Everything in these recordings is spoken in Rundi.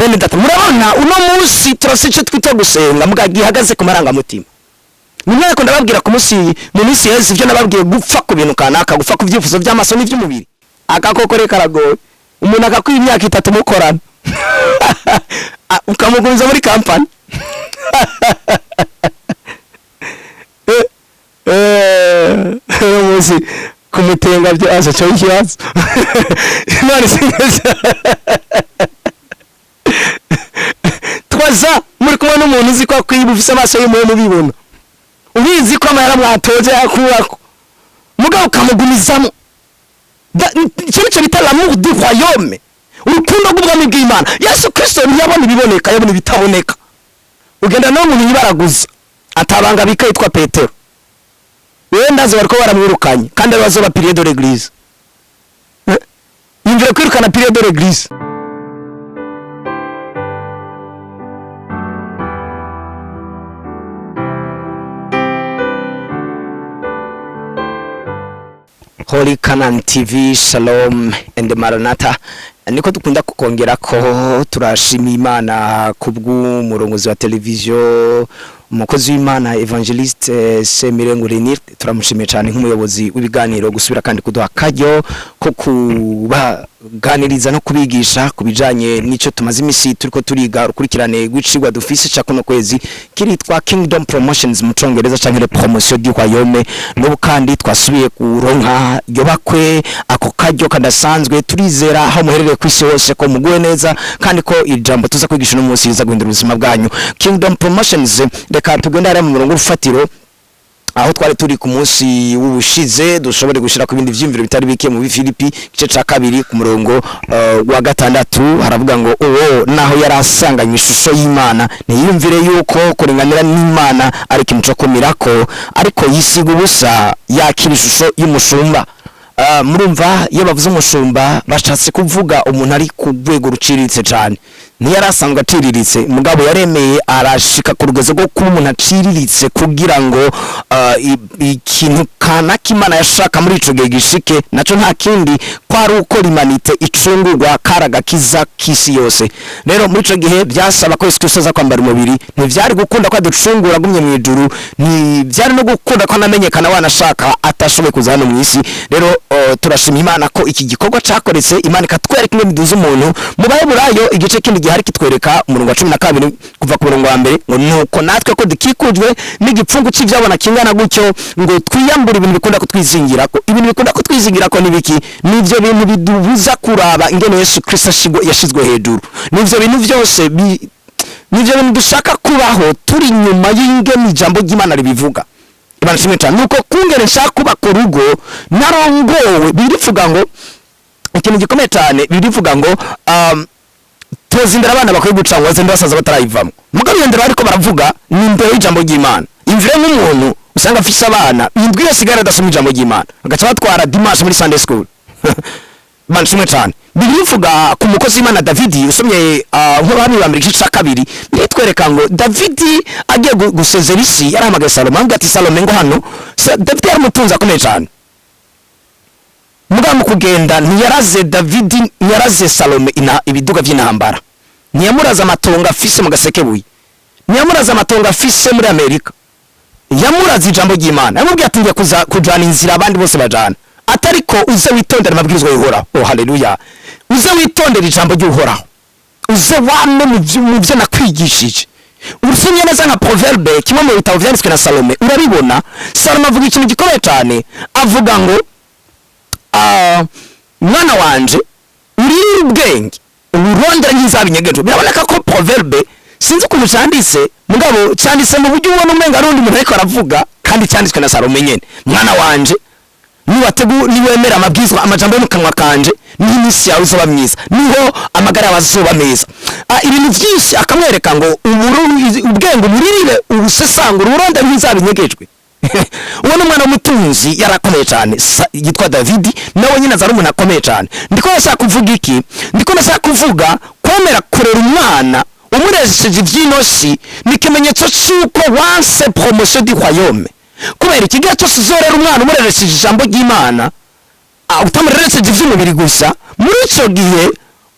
Bene data, murabona uno munsi turafise icyo twita gusenga muga gihagaze ku marangamutima. Nimwe ariko ndababwira ku munsi, mu minsi yaheze, ibyo nababwiye, gupfa ku bintu kanaka, gupfa ku byifuzo by'amaso n'iby'umubiri. Agakoko reka karagoye, umuntu akakwiba imyaka 3 mukorana, ukamugumiza muri kampani. Uno munsi kumutenga byo aza cyo ikibazo. Imana isingiza. Twaza muri kumwe n'umuntu uzi ko akwiba, ufise amaso y'umuhemu, ubibona, ubizi ko amahera mwatoje yakurako, mugabo ukamugumizamo. Icyo nico bita l'amour du royaume, urukundo rw'ubwami bw'Imana. Yesu Kristo ntiyabona ibiboneka, yabona ibitaboneka. Ugenda nawe umuntu yibaraguza atabanga bika yitwa Petero, wewe ndazi bariko baramwirukanye kandi abazoba pilier de l'église. Yumvira kwirukana pilier de l'église. Holy Canaan TV, Shalom and Maranatha. Niko dukunda kukongera ko turashima Imana kubw'umurongozi wa televiziyo, umukozi w'Imana Evangeliste Semirengo Renir. Turamushimiye cyane nk'umuyobozi w'ibiganiro gusubira kandi kuduha akaryo ko kubaganiriza no kubigisha ku bijanye n'icyo tumaze imisi turiko turiga, urukurikirane rw'icigwa dufise ca kuno kwezi kiritwa Kingdom Promotions mu Congereza canke le promotion du royaume. N'ubu kandi twasubiye kuronka yobakwe ako karyo kadasanzwe. Turizera aho muherereye ku isi hose ko muguwe neza kandi ko ijambo tuza kwigisha uno munsi riza guhindura ubuzima bwanyu. Kingdom Promotions, reka tugende hariya mu murongo w'urufatiro aho twari turi ku munsi w'ubushize, dushobore gushira ku bindi vyiyumviro bitari bike. Mu Bifilipi igice ca 2 ku murongo wa 6 haravuga ngo: "Uwo naho yari asanganywe ishusho y'Imana, ntiyumvire yuko kuringanira n'Imana ari ikintu co kumirako, ariko yisiga ubusa, yakira ishusho y'umushumba." Murumva iyo bavuze umushumba bashatse kuvuga umuntu ari ku rwego ruciriritse cyane. Ntiyari asanzwe aciriritse, mugabo yaremeye arashika ku rugezo rwo kuba umuntu aciriritse kugira ngo ikintu kanaka Imana yashaka muri ico gihe gishike. Naco nta kindi ko ari uko l'humanité icungurwa, kari agakiza k'isi yose. Rero muri ico gihe byasaba ko Yesu Kristo aza kwambara umubiri. Ntivyari gukunda ko aducungura agumye mu ijuru, ntivyari no gukunda ko anamenyekana wanashaka atashoboye kuza hano mu isi. Rero turashima Imana ko iki gikorwa cakoretse, Imana ikatwereka ingene iduza umuntu. Mu Baheburayo igice kindi gihari kitwereka umurongo wa 12 kuva ku murongo wa 1 ngo: "Nuko natwe ko dukikujwe n'igipfungu c'ivyabona kingana gutyo, ngo twiyambure ibintu bikunda kutwizingirako." Ibintu bikunda kutwizingirako ni biki? Nivyo bintu bidubuza kuraba ingene Yesu Kristo yashizwe hejuru. Nivyo bintu vyose nivyo bintu dushaka kubaho turi inyuma y'ingene ijambo ry'Imana ribivuga. Imana ishimwe cyane. Nuko kungene nshaka kubaka urugo narongowe, birivuga ngo ikintu gikomeye cyane, birivuga ngo toza imbere abana bakwiye guca ngo bazende basaza batarayivamo. Mugabo iyo ndero bariko baravuga ni imbere y'ijambo ry'Imana. Imvire nk'umuntu usanga afise abana indwi yose igara adasoma ijambo ry'Imana, agaca batwara dimanche muri Sunday school. Imana ishimwe cyane. Bibiliya ivuga ku mukozi w'Imana Davidi, usomye nk'Abami ba Mbere igice ca 2, biritwereka ngo Davidi agiye gusezera isi yarahamagaye Salomo, aramubwira ati: "Salome, ngo hano." Davidi yari umutunzi akomeye cyane, mugabo mu kugenda ntiyaraze Davidi, ntiyaraze Salome ibiduga vy'intambara, ntiyamuraze amatongo afise mu Gasekebuye, ntiyamuraze amatongo afise muri Amerika, yamuraze ijambo ry'Imana. Yamubwiye ati: "Ngiye kujana inzira abandi bose bajana, atariko uze witondera amabwirizwa y'Uhoraho." Oh haleluya! Uze witondera ijambo ry'Uhoraho, uze wame mu vyo nakwigishije. Usomye neza nka Proverbe, kimwe mu bitabo vyanditswe na Salome, urabibona. Salome avuga ikintu gikomeye cyane, avuga ngo: "Mwana wanje, uririre ubwenge, uburondera nk'izabinyegeje." Biraboneka ko Proverbe, sinzi ukuntu cyanditse, mugabo cyanditse mu buryo ubona umenga ari undi muntu ariko aravuga, kandi cyanditswe na Salome nyene. "Mwana wanje, niwemera amabwizwa, amajambo yo mu kanwa kanje, niho iminsi yawe izoba myiza, niho amagara yawe azoba meza." Ibintu byinshi akamwereka ngo ubwenge uburirire, ubusesangura, uburonde nk'izabinyegejwe. Uwo ni umwana w'umutunzi yarakomeye cyane yitwa Davidi, nawe nyine aza ari umuntu akomeye cyane. Ndiko ndashaka kuvuga iki? Ndiko ndashaka kuvuga kwemera kurera umwana umuresheje ivy'inosi ni ikimenyetso c'uko wanse promotion du royaume. Kubera ikigihe cyose uzorera umwana umureresheje ijambo ry'Imana, utamureresheje ivy'umubiri gusa, muri ico gihe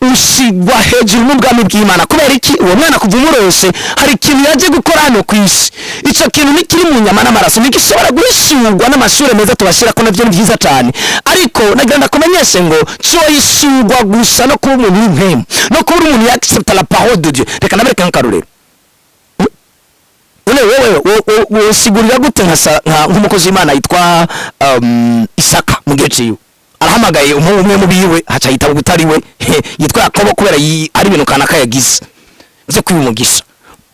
Ushigwa hejuru n'ubwami bw'Imana. Kubera iki? Uwo mwana kuva umurose, hari ikintu yaje gukora hano ku isi. Icyo kintu ntikiri mu nyama n'amaraso, ntigishobora guhishurwa n'amashuri meza tubashyira, ko nabyo ni byiza cyane, ariko nagira ndakumenyeshe ngo cyohishurwa gusa no kuba umuntu w'impemu, no kuba umuntu yaccepta la parole de Dieu. Reka nabereke nk'akarorero. None wewe wosigurira gute nk'umukozi w'Imana yitwa Isaka, mu gihe ciwe arahamagaye umuhungu umwe mu biwe, haca yitaba ubutari we yitwa Yakobo, kubera ari ibintu kanaka yagize byo kwiba umugisha,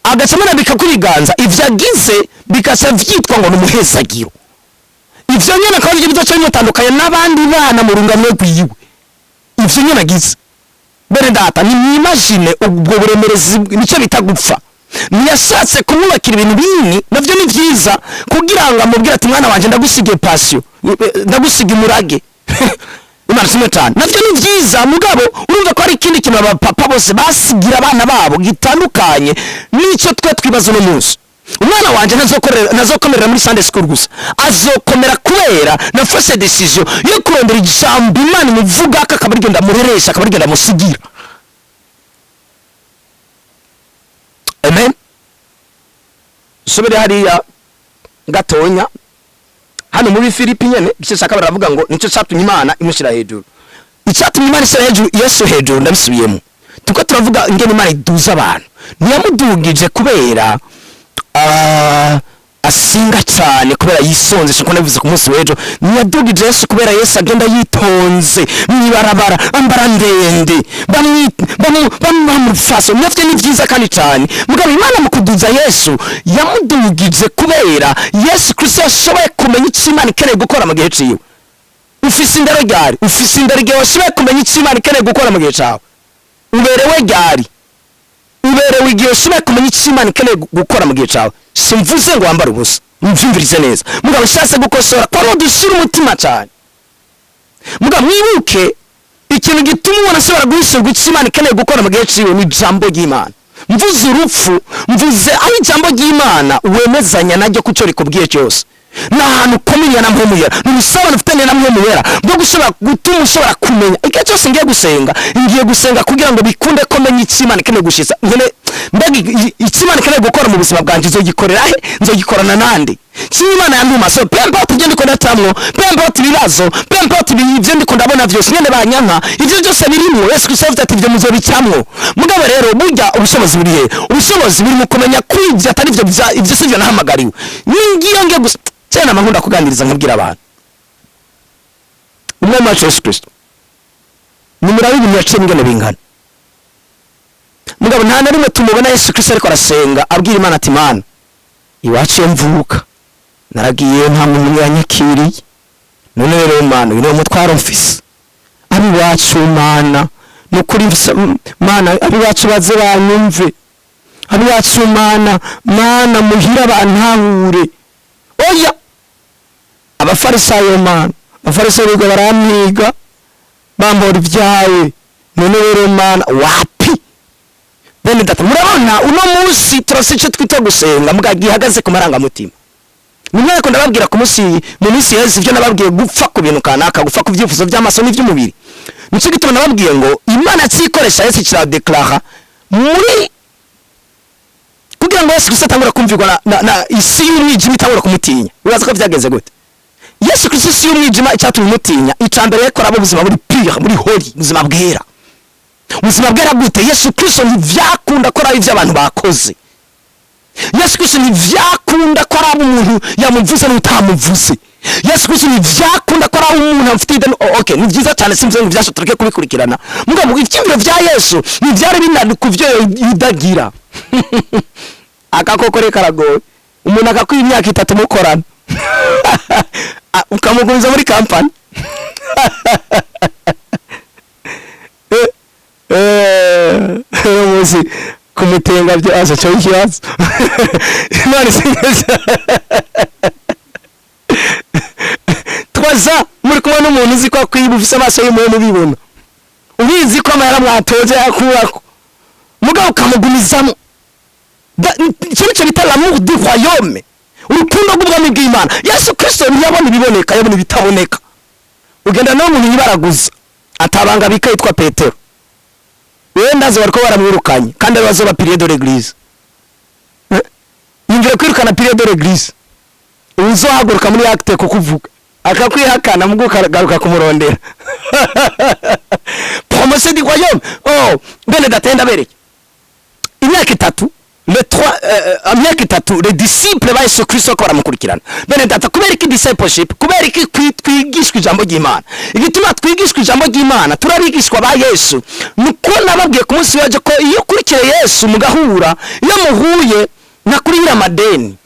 agaca amurambika ku ibiganza, ivyo agize bikaca vyitwa ngo ni umuhezagiro. Ivyo nyene akaba arivyo bizoca bimutandukanya n'abandi bana mu rungano rwiwe, ivyo nyene agize. Bene data, nimwimagine ubwo buremerezi, nicyo bita gupfa. Ntiyashatse kumwubakira ibintu binini, navyo ni vyiza, kugira ngo amubwire ati: "Mwana wanje, ndagusigiye pension, ndagusiga umurage." Imana kimwe cyane, navyo ni vyiza, mugabo urumva ko hari ikindi kintu abapapa bose basigira abana babo gitandukanye n'icyo twe twibaza uno munsi. Umwana wanje ntazokomerera muri Sunday school gusa, azokomera kubera nafashe decision yo kurondera ijambo Imana imuvuga, akaba ariryo ndamureresha, akaba ariryo ndamusigira. Amen. Subire hariya gatonya, hano muri Filipi nyene, igice cya kabiri, aravuga ngo nicyo cyatumye Imana imushyira hejuru. Icyatumye Imana ishyira hejuru Yesu hejuru, ndabisubiyemo, tuko turavuga ingene Imana iduza abantu. Ntiyamudugije kubera asinga cyane, kubera yisonze, kuko nabivuze ku munsi w'ejo. Ntiyadugije Yesu kubera Yesu agenda yitonze mw'ibarabara, ambara ndende, bamufashe. Navyo ni byiza kandi cyane, mugabo Imana mu kuduza Yesu yamudugije kubera Yesu Kristo yashoboye kumenya icyo Imana ikeneye gukora mu gihe ciwe. Ufise indero ryari? Ufise indero igihe washoboye kumenya icyo Imana ikeneye gukora mu gihe cawe. Uberewe ryari? Uberewe igihe ushoboye kumenya icyo Imana ikeneye gukora mu gihe cawe. Simvuze ngo wambare ubusa, mvyumvirize neza, mugabo ushatse gukosora ko ari dushyira umutima cyane. Mugabo mwibuke, ikintu gituma umuntu ashobora guhishurwa icyo Imana ikeneye gukora mu gihe ciwe ni ijambo ry'Imana. Mvuze urupfu, mvuze aho ijambo ry'Imana wemezanya naryo ku cyo rikubwiye cyose. Ni ahantu ukomeye na Mpwemu Yera, ni ubusabane ufitanye na Mpwemu Yera bwo gushobora gutuma ushobora kumenya igihe cyose ngiye gusenga, ngiye gusenga kugira ngo bikunde ko menya icyo Imana ikeneye gushitsa, nkene mbega icyo Imana ikeneye gukora mu buzima bwanjye. Nzogikorera he? Nzogikorana nande? Kimwe Imana yantuma. So peu importe ibyo ndiko ndacamwo, peu importe ibibazo, peu importe ibyo ndiko ndabona vyose, nyene banyanka, ivyo byose birimwo. Yesu Kristo yavuze ati: "Ibyo muzobicamwo." Mugabo rero burya ubushobozi buri he? Ubushobozi buri mu kumenya ko ibyo atari byo, ibyo sivyo nahamagariwe. Ningiyo ngiye gusa cyane, amakunda kuganiriza, nkabwira abantu Umwami wacu Yesu Kristo, nimuraba ibintu yaciye ingene bingana, mugabo nta na rimwe tumubona Yesu Kristo ariko arasenga abwira Imana ati: "Mana, iwacu iyo mvuka naragiye, nta muntu yanyakiriye. None rero Mana, uyu niwo mutwaro mfise. Ab'iwacu Mana, ni ukuri Mana, ab'iwacu baze banyumve. Ab'iwacu Mana, Mana, muhira bantahure." Oya. Abafarisayo Mana, Abafarisayo biga barampiga, bambora ibyawe. None rero Mana, wapi. Bene data, murabona uno munsi turafise icyo twita gusenga mbwa gihagaze ku marangamutima. Nimwe ko ndababwira ku munsi, mu minsi yaheze, ibyo nababwiye, gupfa ku bintu kanaka, gupfa ku byifuzo by'amaso n'iby'umubiri. Nicyo gituma nababwiye ngo Imana tsikoresha Yesu, kiradeklara muri kugira ngo Yesu Kristo atangura kumvirwa na isi y'umwijima, itangura kumutinya. Uraza ko byagenze gute? Yesu Kristo, isi y'umwijima icyatumye umutinya, icya mbere, yakora ubuzima buri pure, muri holy, ubuzima bwera. Ubuzima bwera gute? Yesu Kristo ntivyakunda ko ari ibyo abantu bakoze. Yesu Kristo ntivyakunda ko ari umuntu yamuvuze n'utamuvuze. Yesu Kristo ntivyakunda ko ari umuntu amufitiye ideni. Oh, okay, ni byiza cyane, simvuze ngo ivyasho tureke kubikurikirana, mugabo ivyiyumviro vya Yesu ntivyari binani ku vyo yudagira. Agakoko reka karagoye, umuntu akakwiha imyaka 3 mukorana, ukamugumiza muri kampani. Uno munsi kumutenga byaje cyo ikibazo. Imana isingiza. Twaza muri kumwe n'umuntu uzi ko akwiba, ufise amaso y'umuntu ubibona, ubizi ko amahera mwatoje yakurako, mugabo ukamugumizamo. Icyo nicyo bita l'amour du royaume, urukundo rw'ubwami bw'Imana. Yesu Kristo ntiyabona ibiboneka, yabona ibitaboneka. Ugenda nawe umuntu yibaraguza atabanga bika yitwa Petero. Wewe ndazi bariko baramwirukanye kandi ari bazoba pilier de l'église. Yumvira kwirukana pilier de l'église, uzohaguruka muri acte kukuvuga akakwihakana, mugu ukagaruka kumurondera. Promotion du royaume. Oh, bene data, ndabereke imyaka 3, le 3, imyaka 3 les disciples ba Yesu Kristo ko baramukurikirana. Bene data, kubera iki discipleship? Kubera iki twigishwa ijambo ry'Imana? Igituma twigishwa ijambo ry'Imana, turabigishwa ba Yesu, nuko nababwiye ku munsi w'ejo ko iyo ukurikiye Yesu mugahura, iyo muhuye nakurihira amadeni.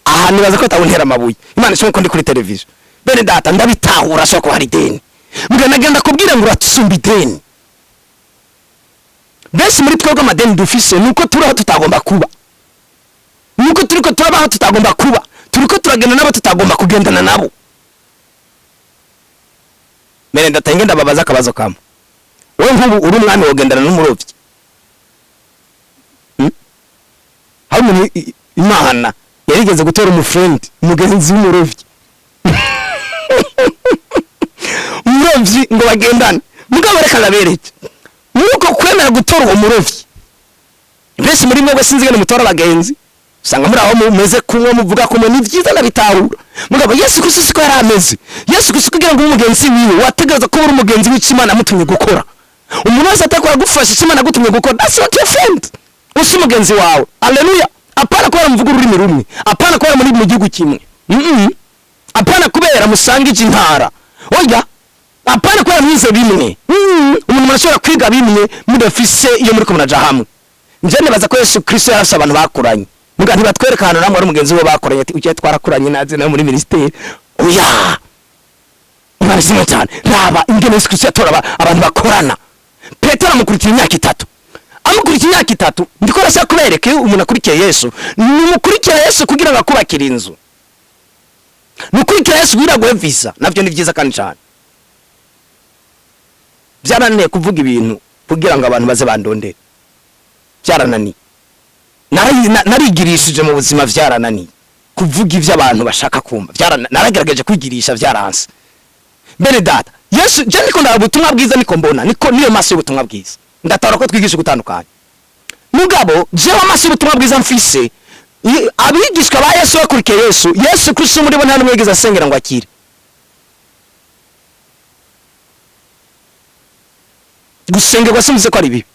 Aha nibaza ko atawuntera amabuye. Imana ishobora ko ndi kuri televiziyo. Bene data, ndabitahura, ashobora kuba hari ideni. Mbwira, kubwira ngo uratsumba ideni. Benshi muri twebwe amadeni dufise nuko turi aho tutagomba kuba, nuko turiko turabaho tutagomba kuba, turiko turagenda nabo tutagomba kugendana nabo. Mbere ndatenge ndababaza akabazo kamwe: wowe nk'ubu uri umwami, wogendana n'umurovyi? Hmm? Hari umuntu Imana yarigeze gutora umufrendi, umugenzi w'umurovyi, umurovyi ngo bagendane. Mugabo reka ndabereke, muri uko kwemera gutora uwo murovyi, benshi muri mwebwe sinzi ingene mutora abagenzi, usanga muri aho mumeze kumwe, muvuga kumwe. Ni byiza, ndabitahura. Mugabo Yesu Kristo siko yari ameze. Yesu Kristo, kugira ngo ube umugenzi wiwe, wategereza kuba uri umugenzi w'icyo Imana yamutumye gukora. Umuntu wese atakora gufasha icyo Imana yagutumye gukora, that's not your friend, usi mugenzi wawe. Aleluya! Apana kubera muvuga ururimi rumwe, apana kubera muri mu gihugu kimwe, Apana kubera musangije intara, oya. Apana kubera mwize bimwe. Umuntu murashobora kwiga bimwe mudafise iyo muri muraja hamwe. Nje nibaza ko Yesu Kristo yarafise abantu bakuranye, muga ntibatwereka ahantu namwe ari umugenzi we bakoranye, ati ugiye twarakuranye naze nawe muri ministeri. Oya. Imana ishimwe cyane. Raba ingene Yesu Kristo yatora abantu bakorana. Petero amukurikira imyaka 3, amukurikira imyaka 3. Ndiko arashaka kubereka, iyo umuntu akurikiye Yesu, numukurikira Yesu kugira ngo akubakire inzu, nukurikira Yesu kugira ngo aguhe visa. Navyo ni byiza kandi cyane. Byarananiye kuvuga ibintu kugira ngo abantu baze bandondere, byarananiye. Narigirishije mu buzima, byarananiye kuvuga ibyo abantu bashaka kumva. Naragerageje kwigirisha, byaranse. Bene data, Yesu, je niko ndaba ubutumwa bwiza, niko mbona, niko niyo maso y'ubutumwa bwiza. Ndatora ko twigisha gutandukanye. Mugabo jewe amaso y'ubutumwa bwiza mfise, abigishwa ba Yesu bakurikiye Yesu, Yesu Kristo muri bo nta n'umwe yigeze asengera ngo akire. Gusengerwa simvuze ko ari bibi,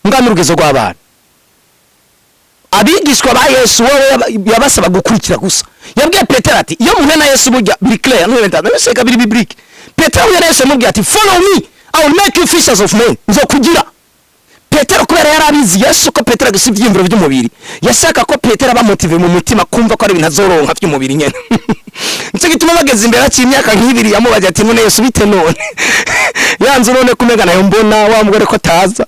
mbwa n'urugezo rw'abana. Abigishwa ba Yesu wowe yabasaba gukurikira gusa. Yabwiye Petero ati iyo muhuye na Yesu, burya biri clair, n'uyu ndabiseka biri biblique. Petero ahuye na Yesu, yamubwiye ati: "Follow me, I will make you fishers of men." Nzokugira. Petero kubera yari abizi Yesu ko Petero agise ibyiyumviro by'umubiri, yashaka ko Petero aba motivé mu mutima kumva ko ari ibintu azoronka by'umubiri nyene. Nicyo gituma bageze imbere aciye imyaka nk'ibiri, yamubaza ati: "None Yesu, bite none yanzu none kumega nayo mbona wa mugore ko ataza,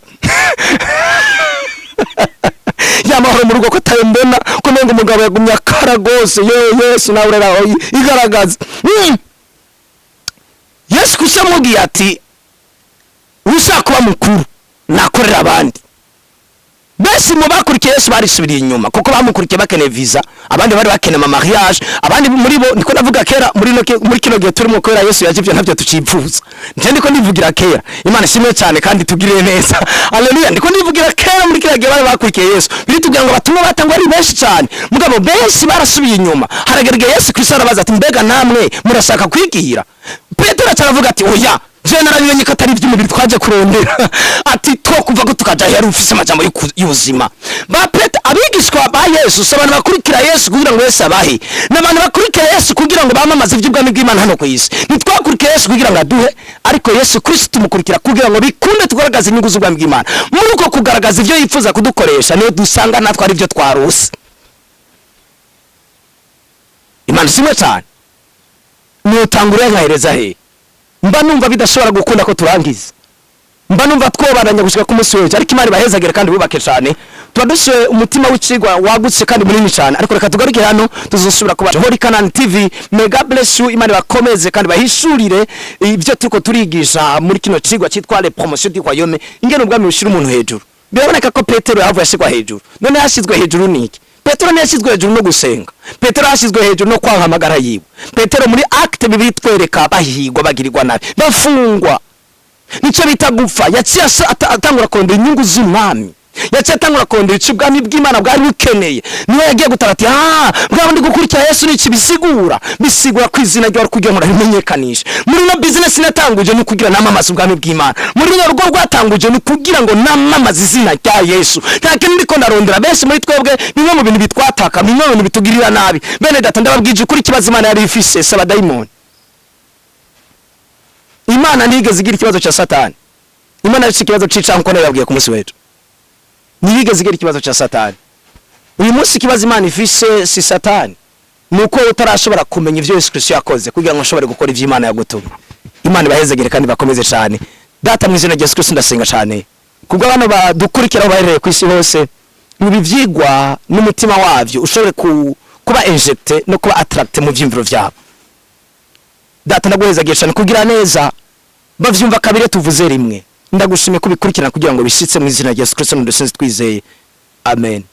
ya mahoro mu rugo ko atayo mbona, ko nenga umugabo yagumye akara gose? Yo Yesu, nawe urera igaragaza." Yesu Kristo yamubwiye ati: "Ushaka kuba mukuru nakorera abandi." Benshi mu bakurikiye Yesu barisubiriye inyuma kuko bamukurikiye bakeneye visa, abandi bari bakeneye ama mariage, abandi muri bo. Niko navuga kera, muri kino gihe turimo, kubera Yesu yaje, ibyo ntabyo tucipfuza. Nje ndiko ndivugira kera. Imana ishimwe cyane kandi tugirire neza. Haleluya! Ndiko ndivugira kera, muri kiriya gihe bari bakurikiye Yesu, biritubwira ngo abatumwa batangwa ari benshi cyane, mugabo benshi barasubiye inyuma. Haragerageza Yesu Kristo arabaza ati: "Mbega namwe murashaka kwigira?" Petero aravuga ati: "Oya, je narabimenye ko atari iby'umubiri twaje kurondera." Ati: "Two kuva ko tukaja yari ufise amajambo y'ubuzima." Ba Petero, abigishwa ba Yesu, si abantu bakurikira Yesu kugira ngo Yesu abahe, ni abantu bakurikira Yesu kugira ngo bamamaze iby'ubwami bw'Imana hano ku isi. Ntitwakurikiye Yesu kugira ngo aduhe, ariko Yesu Kristo tumukurikira kugira ngo bikunde tugaragaze inyungu z'ubwami bw'Imana. Muri uko kugaragaza ibyo yifuza kudukoresha, niyo dusanga natwe ari byo twarose. Imana ishimwe cyane. Nutangura nkahereza he? Mba numva bidashobora gukunda ko turangiza, mba numva twobaranya gushika ku munsi w'ejo, ariko Imana ibahezagire kandi bubake cyane. Tuba dusuye umutima w'icigwa wagutse kandi munini cyane, ariko reka tugaruke hano, tuzosubira kuba Holy Canaan TV. May God bless you. Imana bakomeze kandi bahishurire ibyo turiko turigisha muri kino cigwa cyitwa les promotions du royaume, ingene ubwami bushira umuntu hejuru. Biraboneka ko Petero yahavuye ashirwa hejuru. None yashizwe hejuru niki? Petero ntiyashyizwe hejuru no gusenga, Petero yashyizwe hejuru no kwanka amagara yiwe. Petero muri Actes bibiri twereka bahigwa, bagirirwa nabi, bafungwa. Nicyo bita gupfa. Yaciye atangura kurondera inyungu z'umwami, yaciye atangura kurondera icyo ubwami bw'Imana bwari bukeneye. Niwe yagiye gutara ati: "Ah, bwa bundi gukurikira Yesu ni iki bisigura? Bisigura ko izina ryawe kugira ngo rimenyekanishe. Muri no business natanguje ni ukugira namamaze ubwami bw'Imana. Muri no rugo rwatanguje ni ukugira ngo namamaze izina rya Yesu. Nta kintu ndiko ndarondera." Benshi muri twebwe, bimwe mu bintu bitwataka, bimwe mu bintu bitugirira nabi, bene data, ndababwije ukuri, ikibazo Imana yari ifise saba dayimoni. Imana ntigeze igira ikibazo cya Satani. Imana ifite ikibazo c'icaha, nkuko nabibabwiye ku munsi w'ejo. Ntiyigeze igira ikibazo cya Satani. Uyu munsi ikibazo Imana ifise si Satani, ni uko utarashobora kumenya ivyo Yesu Kristo yakoze kugira ngo ushobore gukora ivyo Imana yagutumye. Imana ibahezegere kandi bakomeze cyane. Data, mu izina rya Yesu Kristo, ndasenga cyane kubwo abantu badukurikira aho baherereye ku isi hose, mu bivyigwa n'umutima wavyo ushobore kuba injecté no kuba attracté mu vyiyumviro vyabo. Data, ndaguhezagiye cyane kugira neza. Bavyumva kabiri, tuvuze rimwe. Ndagushimiye kubikurikirana kugira ngo bishitse, mu izina rya Yesu Kristo ndusenze twizeye, amen.